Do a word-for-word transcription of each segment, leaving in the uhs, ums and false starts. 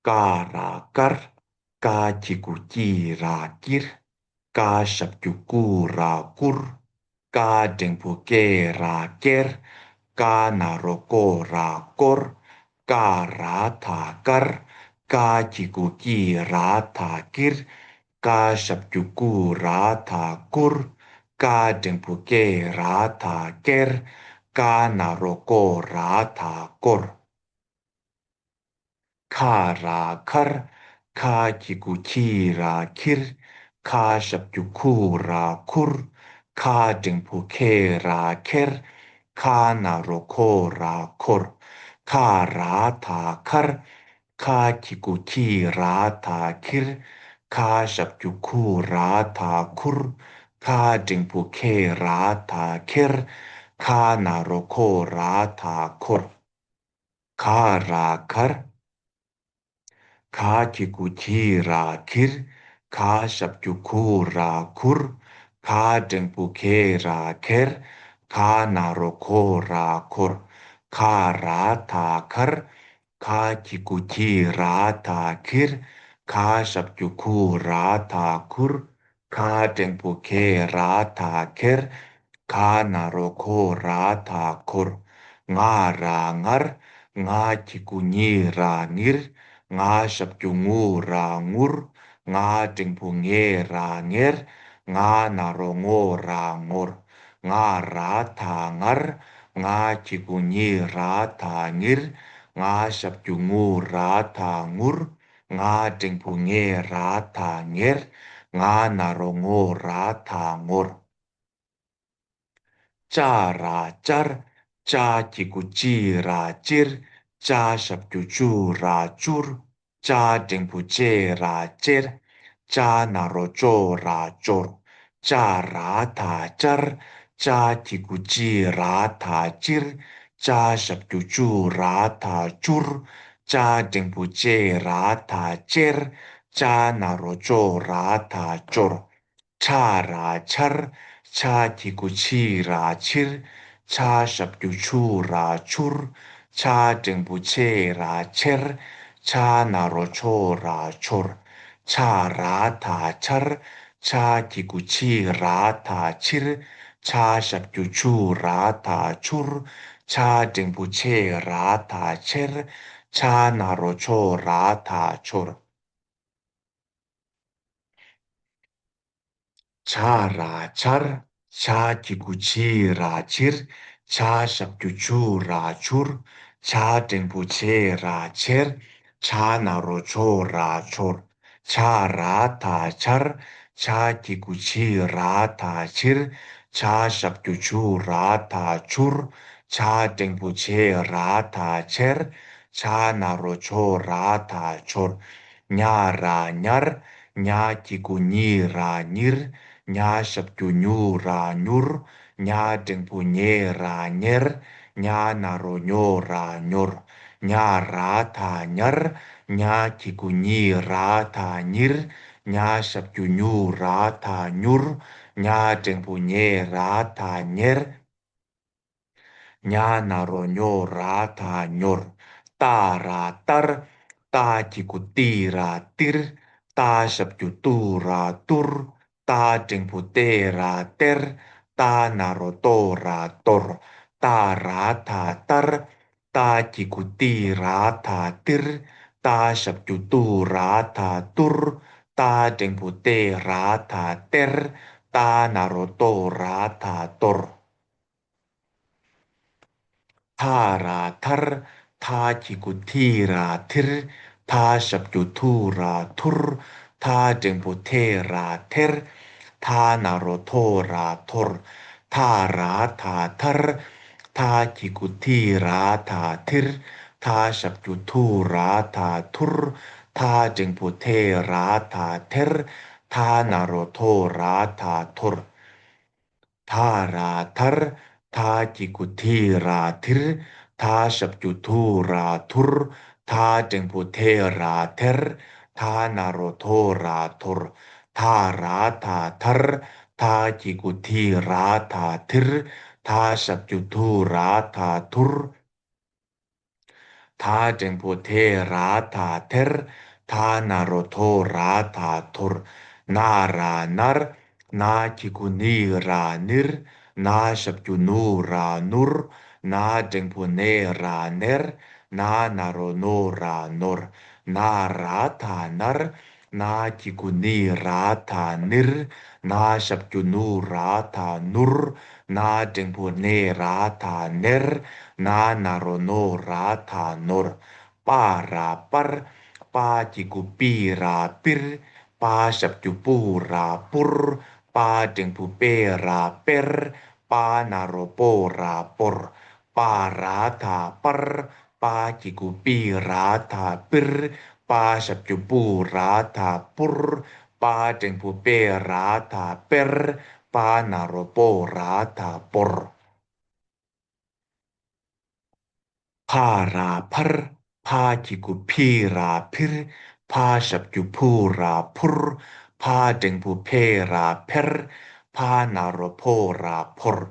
ཀ་ར་དཀར། ཀ་གི་གུ་ཀྱི་ར་ཀིར། ཀ་ཞབས་ཀྱུ་ཀུ་ར་ཀུར། ཀ་འགྲེང་བུ་ཀེ་ར་ཀེར། ཀ་ན་རོ་ཀོ་ར་ཀོར། ཀ་ར་ད་དཀར། ཀ་གི་གུ་ཀྱི་ར་ད་ཀིར། ཀ་ཞབས་ཀྱུ་ཀུ་ར་ད་ཀུར། ཀ་འགྲེང་བུ་ཀེ་ར་ད་ཀེར། ཀ་ན་རོ་ཀོ་ར་ད་ཀོར། ཁ་ར་ཁར། ཁ་གི་གུ་ཁྱི་ར་ཁྱིར། ཁ་ཞབས་ཀྱུ་ཁུ་ར་ཁུར། ཁ་འགྲེང་བུ་ཁེ་ར་ཁེར། ཁ་ན་རོ་ཁོ་ར་ཁོར། ཁ་ར་ད་ཁར། ཁ་གི་གུ་ཁྱི་ར་ད་ཁྱིར། ཁ་ཞབས་ཀྱུ་ཁུ་ར་ད་ཁུར། ཁ་འགྲེང་བུ་ཁེ་ར་ད་ཁེར། ཁ་ན་རོ་ཁོ་ར་ད་ཁོར། ག་ར་གར། ག་གི་གུ་གི་ར་གིར། ག་ཞབས་ཀྱུ་གུ་ར་གུར། ག་འགྲེང་བུ་གེ་ར་གེར། ག་ན་རོ་གོ་ར་གོར། ག་ར་ད་གར། ག་གི་གུ་གི་ར་ད་གིར། ག་ཞབས་ཀྱུ་གུ་ར་ད་གུར། ག་འགྲེང་བུ་གེ་ར་ད་གེར། ག་ན་རོ་གོ་ར་ད་གོར། ང་ར་ངར། ང་གི་གུ་ཉི་ར་ཉིར། ང་ཞབས་ཀྱུ་ངུ་ར་ངུར། ང་འགྲེང་བུ་ངེ་ར་ངེར། ང་ན་རོ་ངོ་ར་ངོར། ང་ར་ད་ངར། ང་གི་གུ་ཉི་ར་ད་ཉིར། ང་ཞབས་ཀྱུ་ངུ་ར་ད་ངུར། ང་འགྲེང་བུ་ངེ་ར་ད་ངེར། ང་ན་རོ་ངོ་ར་ད་ངོར། ཅ་ར་ཅར། ཅ་གི་གུ་ཅི་ར་ཅིར། ཅ་ཞབས་ཀྱུ་ཅུ་ར་ཅུར། ཅ་འགྲེང་བུ་ཅེ་ར་ཅེར། ཅ་ན་རོ་ཅོ་ར་ཅོར། ཅ་ར་ད་ཅར། ཅ་གི་གུ་ཅི་ར་ད་ཅིར། ཅ་ཞབས་ཀྱུ་ཅུ་ར་ད་ཅུར། ཅ་འགྲེང་བུ་ཅེ་ར་ད་ཅེར། ཅ་ན་རོ་ཅོ་ར་ད་ཅོར། ཆ་ར་ཆར། ཆ་གི་གུ་ཆི་ར་ཆིར། ཆ་ཞབས་ཀྱུ་ཆུ་ར་ཆུར། ཆ་འགྲེང་བུ་ཆེ་ར་ཆེར། ཆ་ན་རོ་ཆོ་ར་ཆོར། ཆ་ར་ད་ཆར། ཆ་གི་གུ་ཆི་ར་ད་ཆིར། ཆ་ཞབས་ཀྱུ་ཆུ་ར་ད་ཆུར། ཆ་འགྲེང་བུ་ཆེ་ར་ད་ཆེར། ཆ་ན་རོ་ཆོ་ར་ད་ཆོར། ཆ་ར་ཆར། ཆ་གི་གུ་ཆི་ར་ཆིར། ཆ་ཞབས་ཀྱུ་ཆུ་ར་ཆུར། ཆ་འགྲེང་བུ་ཆེ་ར་ཆེར། ཆ་ན་རོ་ཆོ་ར་ཆོར། ཆ་ར་ད་ཆར། ཆ་གི་གུ་ཆི་ར་ད་ཆིར། ཆ་ཞབས་ཀྱུ་ཆུ་ར་ད་ཆུར། ཆ་འགྲེང་བུ་ཆེ་ར་ད་ཆེར། ཆ་ན་རོ་ཆོ་ར་ད་ཆོར། ཉ་ར་ཉར། ཉ་གི་གུ་ཉི་ར་ཉིར། ཉ་ཞབས་ཀྱུ་ཉུ་ར་ཉུར། ཉ་འགྲེང་བུ་ཉེ་ར་ཉེར། ཉ་ན་རོ་ཉོ་ར་ཉོར། ཉ་ར་ད་ཉར། ཉ་གི་གུ་ཉི་ར་ད་ཉིར། ཉ་ཞབས་ཀྱུ་ཉུ་ར་ད་ཉུར། ཉ་འགྲེང་བུ་ཉེ་ར་ད་ཉེར། ཉ་ན་རོ་ཉོ་ར་ད་ཉོར། ཏ་ར་ཏར། ཏ་གི་གུ་ཏི་ར་ཏིར། ཏ་ཞབས་ཀྱུ་ཏུ་ར་ཏུར། ཏ་འགྲེང་བུ་ཏེ་ར་ཏེར། ཏ་ན་རོ་ཏོ་ར་ཏོར། ཏ་ར་ད་ཏར། ཏ་གི་གུ་ཏི་ར་ད་ཏིར། ཏ་ཞབས་ཀྱུ་ཏུ་ར་ད་ཏུར། ཏ་འགྲེང་བུ་ཏེ་ར་ད་ཏེར། ཏ་ན་རོ་ཏོ་ར་ད་ཏོར། ཐ་ར་ཐར། ཐ་གི་གུ་ཐི་ར་ཐིར། ཐ་ཞབས་ཀྱུ་ཐུ་ར་ཐུར། ཐ་འགྲེང་བུ་ཐེ་ར་ཐེར། ཐ་ན་རོ་ཐོ་ར་ཐོར། ཐ་ར་ཐ་ཐར། ཐ་གི་གུ་ཐི་ར་ཐ་ཐིར། ཐ་ཞབས་ཀྱུ་ཐུ་ར་ཐ་ཐུར། ཐ་འགྲེང་བུ་ཐེ་ར་ཐ་ཐེར། ཐ་ན་རོ་ཐོ་ར་ཐ་ཐོར། ཐ་ར་ཐར། ཐ་གི་གུ་ཐི་ར་ཐིར། ཐ་ཞབས་ཀྱུ་ཐུ་ར་ཐུར། ཐ་འགྲེང་བུ་ཐེ་ར་ཐེར། ཐ་ན་རོ་ཐོ་ར་ཐོར། ཐ་ར་ཐ་ཐར། ཐ་གི་གུ་ཐི་ར་ཐ་ཐིར། ཐ་ཞབས་ཀྱུ་ཐུ་ར་ཐ་ཐུར། ད་འགྲེང་བུ་དེ་ར་ད་དེར། ད་ན་རོ་དོ་ར་ད་དོར། ན་ར་ནར། ན་གི་གུ་ནི་ར་ནིར། ན་ཞབས་ཀྱུ་ནུ་ར་ནུར། ན་འགྲེང་བུ་ནེ་ར་ནེར། ན་ན་རོ་ནོ་ར་ནོར། ན་ར་ད་ནར། ན་གི་གུ་ནི་ར་ད་ནིར། ན་ཞབས་ཀྱུ་ནུ་ར་ད་ནུར། ན་འགྲེང་བུ་ནེ་ར་ད་ནེར། ན་ན་རོ་ནོ་ར་ད་ནོར། པ་ར་པར། པ་གི་གུ་པི་ར་པིར། པ་ཞབས་ཀྱུ་པུ་ར་པུར། པ་འགྲེང་བུ་པེ་ར་པེར། པ་ན་རོ་པོ་ར་པོར། པ་ར་ད་པར། པ་གི་གུ་པི་ར་ད་པིར། པ་ཞབས་ཀྱུ་པུ་ར་ད་པུར། པ་འགྲེང་བུ་པེ་ར་ད་པེར། པ་ན་རོ་པོ་ར་ད་པོར། ཕ་ར་ཕར། ཕ་གི་གུ་ཕི་ར་ཕིར། ཕ་ཞབས་ཀྱུ་ཕུ་ར་ཕུར། ཕ་འགྲེང་བུ་ཕེ་ར་ཕེར། ཕ་ན་རོ་ཕོ་ར་ཕོར།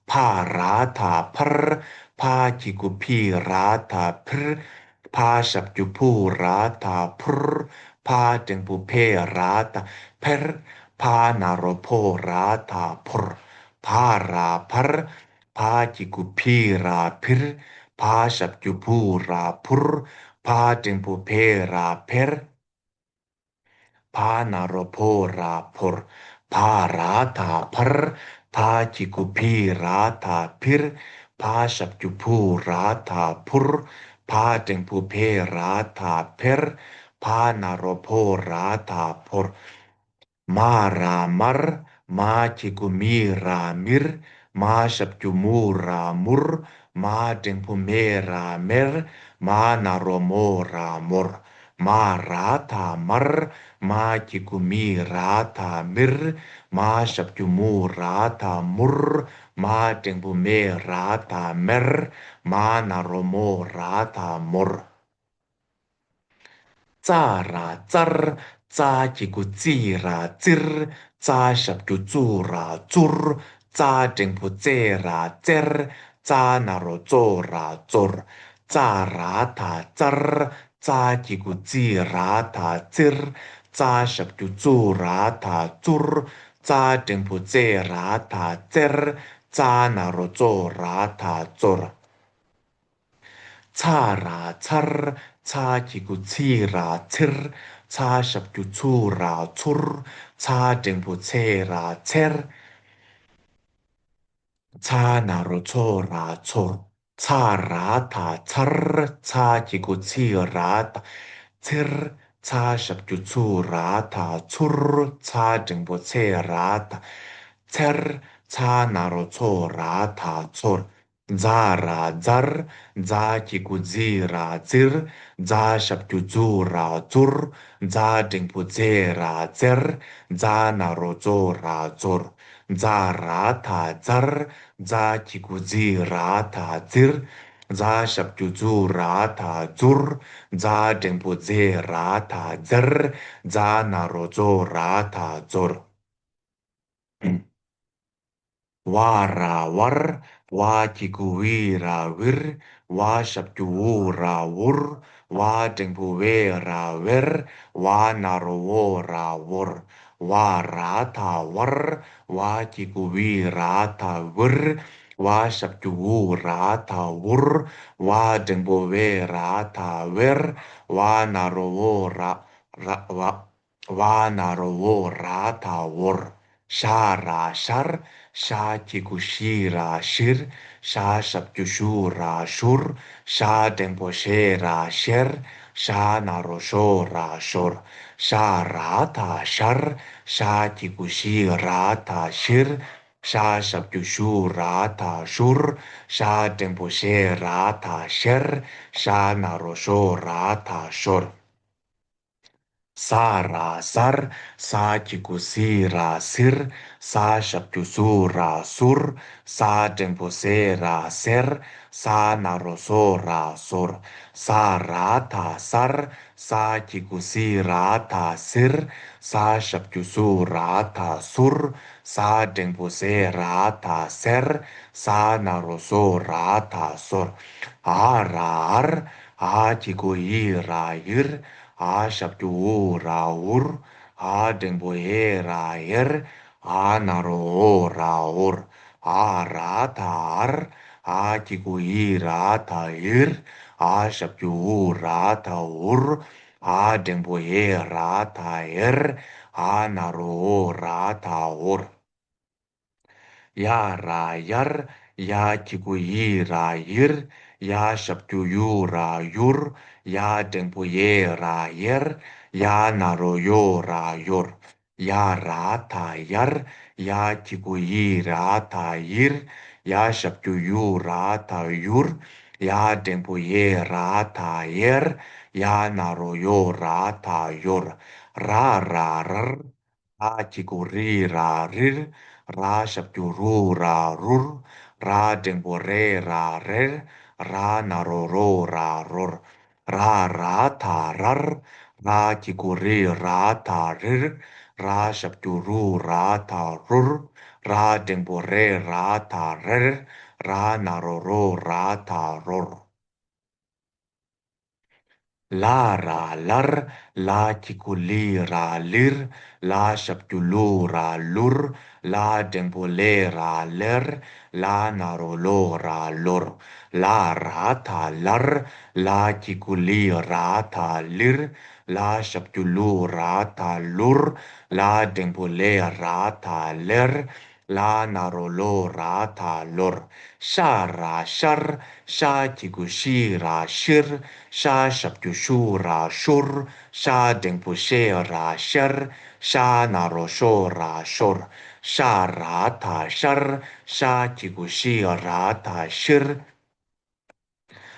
ཕ་ར་ད་ཕར། ཕ་གི་གུ་ཕི་ར་ད་ཕིར། ཕ་ཞབས་ཀྱུ་ཕུ་ར་ད་ཕུར། ཕ་འགྲེང་བུ་ཕེ་ར་ད་ཕེར། ཕ་ན་རོ་ཕོ་ར་ད་ཕོར། ཕ་ར་ཕར། ཕ་གི་གུ་ཕི་ར་ཕིར། ཕ་ཞབས་ཀྱུ་ཕུ་ར་ཕུར། ཕ་འགྲེང་བུ་ཕེ་ར་ཕེར། ཕ་ན་རོ་ཕོ་ར་ཕོར། ཕ་ར་ད་ཕར། ཕ་གི་གུ་ཕི་ར་ད་ཕིར། ཕ་ཞབས་ཀྱུ་ཕུ་ར་ད་ཕུར། ཕ་འགྲེང་བུ་ཕེ་ར་ད་ཕེར། ཕ་ན་རོ་ཕོ་ར་ད་ཕོར། མ་ར་མར། མ་གི་གུ་མི་ར་མིར། མ་ཞབས་ཀྱུ་མུ་ར་མུར། མ་འགྲེང་བུ་མེ་ར་མེར། མ་ན་རོ་མོ་ར་མོར། མ་ར་ད་མར། མ་གི་གུ་མི་ར་ད་མིར། མ་ཞབས་ཀྱུ་མུ་ར་ད་མུར། མ་འགྲེང་བུ་མེ་ར་ད་མེར། མ་ན་རོ་མོ་ར་ད་མོར། ཙ་ར་ཙར། ཙ་གི་གུ་ཙི་ར་ཙིར། ཙ་ཞབས་ཀྱུ་ཙུ་ར་ཙུར། ཙ་འགྲེང་བུ་ཙེ་ར་ཙེར། ཙ་ན་རོ་ཙོ་ར་ཙོར། ཙ་ར་ད་ཙར། ཙ་གི་གུ་ཙི་ར་ད་ཙིར། ཙ་ཞབས་ཀྱུ་ཙུ་ར་ད་ཙུར། ཙ་འགྲེང་བུ་ཙེ་ར་ད་ཙེར། ཙ་ན་རོ་ཙོ་ར་ད་ཙོར། ཚ་ར་ཚར། ཚ་གི་གུ་ཚི་ར་ཚིར། ཚ་ཞབས་ཀྱུ་ཚུ་ར་ཚུར། ཚ་འགྲེང་བུ་ཚེ་ར་ཚེར། ཚ་ན་རོ་ཚོ་ར་ཚོར། ཚ་ར་ད་ཚར། ཚ་གི་གུ་ཚི་ར་ད་ཚིར། ཚ་ཞབས་ཀྱུ་ཚུ་ར་ད་ཚུར། ཚ་འགྲེང་བུ་ཚེ་ར་ད་ཚེར། ཚ་ན་རོ་ཚོ་ར་ད་ཚོར། ཛ་ར་ཛར། ཛ་གི་གུ་ཛི་ར་ཛིར། ཛ་ཞབས་ཀྱུ་ཛུ་ར་ཛུར། ཛ་འགྲེང་བུ་ཛེ་ར་ཛེར། ཛ་ན་རོ་ཛོ་ར་ཛོར། ཛ་ར་ད་ཛར། ཛ་གི་གུ་ཛི་ར་ད་ཛིར། ཛ་ཞབས་ཀྱུ་ཛུ་ར་ད་ཛུར། ཛ་འགྲེང་བུ་ཛེ་ར་ད་ཛེར། ཛ་ན་རོ་ཛོ་ར་ད་ཛོར། ཝ་ར་ཝར། ཝ་གི་གུ་ཝི་ར་ཝིར། ཝ་ཞབས་ཀྱུ་ཝུ་ར་ཝུར། ཝ་འགྲེང་བུ་ཝེ་ར་ཝེར། ཝ་ན་རོ་ཝོ་ར་ཝོར། ཝ་ར་ད་ཝར། ཝ་གི་གུ་ཝི་ར་ད་ཝིར། ཝ་ཞབས་ཀྱུ་ཝུ་ར་ད་ཝུར། ཝ་འགྲེང་བུ་ཝེ་ར་ད་ཝེར། ཝ་ན་རོ་ཝོ་ར་ར་ཝ། ཝ་ན་རོ་ཝོ་ར་ད་ཝོར། ཤ་ར་ཤར། ཤ་གི་གུ་ཤི་ར་ཤིར། ཤ་ཞབས་ཀྱུ་ཤུ་ར་ཤུར། ཤ་འགྲེང་བུ་ཤེ་ར་ཤེར། ཤ་ན་རོ་ཤོ་ར་ཤོར། ཤ་ར་ད་ཤར། ཤ་གི་གུ་ཤི་ར་ད་ཤིར། ཤ་ཞབས་ཀྱུ་ཤུ་ར་ད་ཤུར། ཤ་འགྲེང་བུ་ཤེ་ར་ད་ཤེར། ཤ་ན་རོ་ཤོ་ར་ད་ཤོར། ས་ར་སར། ས་གི་གུ་སི་ར་སིར། ས་ཞབས་ཀྱུ་སུ་ར་སུར། ས་འགྲེང་བུ་སེ་ར་སེར། ས་ན་རོ་སོ་ར་སོར། ས་ར་ད་སར། ས་གི་གུ་སི་ར་ད་སིར། ས་ཞབས་ཀྱུ་སུ་ར་ད་སུར། ས་འགྲེང་བུ་སེ་ར་ད་སེར། ས་ན་རོ་སོ་ར་ད་སོར། འ་ར་འར། འ་གི་གུ་འི་ར་འིར། འ་ཞབས་ཀྱུ་འུ་ར་འུར། འ་འགྲེང་བུ་འེ་ར་འེར། འ་ན་རོ་འོ་ར་འོར། འ་ར་ད་འར། འ་གི་གུ་འི་ར་ད་འིར། འ་ཞབས་ཀྱུ་འུ་ར་ད་འུར། འ་འགྲེང་བུ་འེ་ར་ད་འེར། འ་ན་རོ་འོ་ར་ད་འོར། ཡ་ར་ཡར། ཡ་གི་གུ་ཡི་ར་ཡིར། ཡ་ཞབས་ཀྱུ་ཡུ་ར་ཡུར། ཡ་འགྲེང་བུ་ཡེ་ར་ཡེར། ཡ་ན་རོ་ཡོ་ར་ཡོར། ཡ་ར་ད་ཡར། ཡ་གི་གུ་ཡི་ར་ད་ཡིར། ཡ་ཞབས་ཀྱུ་ཡུ་ར་ད་ཡུར། ཡ་འགྲེང་བུ་ཡེ་ར་ད་ཡེར། ཡ་ན་རོ་ཡོ་ར་ད་ཡོར། ར་ར་རར། ར་གི་གུ་རི་ར་རིར། ར་ཞབས་ཀྱུ་རུ་ར་རུར། ར་འགྲེང་བུ་རེ་ར་རེར། ར་ན་རོ་རོ་ར་རོར། ར་ར་ད་རར། ར་གི་གུ་རི་ར་ད་རིར། ར་ཞབས་ཀྱུ་རུ་ར་ད་རུར། ར་འགྲེང་བུ་རེ་ར་ད་རེར། ར་ན་རོ་རོ་ར་ད་རོར། ལ་ར་ལར། ལ་གི་གུ་ལི་ར་ལིར། ལ་ཞབས་ཀྱུ་ལུ་ར་ལུར། ལ་འགྲེང་བུ་ལེ་ར་ལེར། ལ་ན་རོ་ལོ་ར་ལོར། ལ་ར་ད་ལར། ལ་གི་གུ་ལི་ར་ད་ལིར། ལ་ཞབས་ཀྱུ་ལུ་ར་ད་ལུར། ལ་འགྲེང་བུ་ལེ་ར་ད་ལེར། ལ་ན་རོ་ལོ་ར་ད་ལོར། ཤ་ར་ཤར། ཤ་གི་གུ་ཤི་ར་ཤིར། ཤ་ཞབས་ཀྱུ་ཤུ་ར་ཤུར། ཤ་འགྲེང་བུ་ཤེ་ར་ཤེར། ཤ་ན་རོ་ཤོ་ར་ཤོར། ཤ་ར་ད་ཤར། ཤ་གི་གུ་ཤི་ར་ད་ཤིར།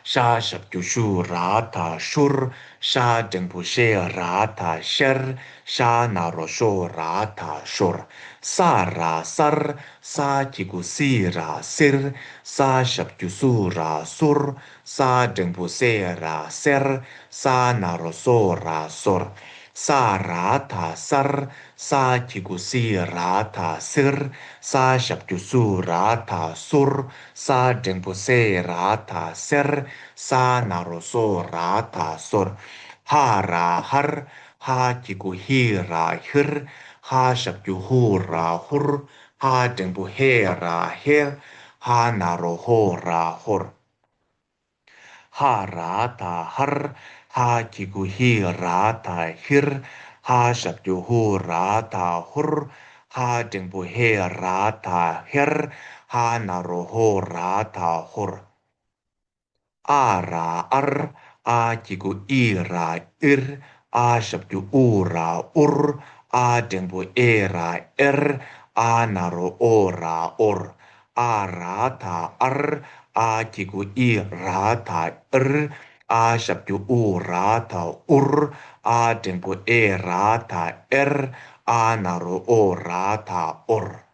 ཤ་ཞབས་ཀྱུ་ཤུ་ར་ད་ཤུར། ཤ་འགྲེང་བུ་ཤེ་ར་ད་ཤེར། ཤ་ན་རོ་ཤོ་ར་ད་ཤོར། ས་ར་སར། ས་གི་གུ་སི་ར་སིར། ས་ཞབས་ཀྱུ་སུ་ར་སུར། ས་འགྲེང་བུ་སེ་ར་སེར། ས་ན་རོ་སོ་ར་སོར། ས་ར་ད་སར། ས་གི་གུ་སི་ར་ད་སིར། ས་ཞབས་ཀྱུ་སུ་ར་ད་སུར། ས་འགྲེང་བུ་སེ་ར་ད་སེར། ས་ན་རོ་སོ་ར་ད་སོར། ཧ་ར་ཧར། ཧ་གི་གུ་ཧི་ར་ཧིར། ཧ་ཞབས་ཀྱུ་ཧུ་ར་ཧུར། ཧ་འགྲེང་བུ་ཧེ་ར་ཧེར། ཧ་ན་རོ་ཧོ་ར་ཧོར། ཧ་ར་ད་ཧར། ཧ་གི་གུ་ཧི་ར་ད་ཧིར། ཧ་ཞབས་ཀྱུ་ཧུ་ར་ད་ཧུར། ཧ་འགྲེང་བུ་ཧེ་ར་ད་ཧེར། ཧ་ན་རོ་ཧོ་ར་ད་ཧོར། ཨ་ར་ཨར། ཨ་གི་གུ་ཨི་ར་ཨིར། ཨ་ཞབས་ཀྱུ་ཨུ་ར་ཨུར། ཨ་འགྲེང་བུ་ཨེ་ར་ཨེར། ཨ་ན་རོ་ཨོ་ར་ཨོར། ཨ་ར་ད་ཨར། ཨ་གི་གུ་ཨི་ར་ད་ཨིར། ཨ་ཞབས་ཀྱུ་ཨུ་ར་ད་ཨུར། ཨ་འགྲེང་བུ་ཨེ་ར་ད་ཨེར། ཨ་ན་རོ་ཨོ་ར་ད་ཨོར།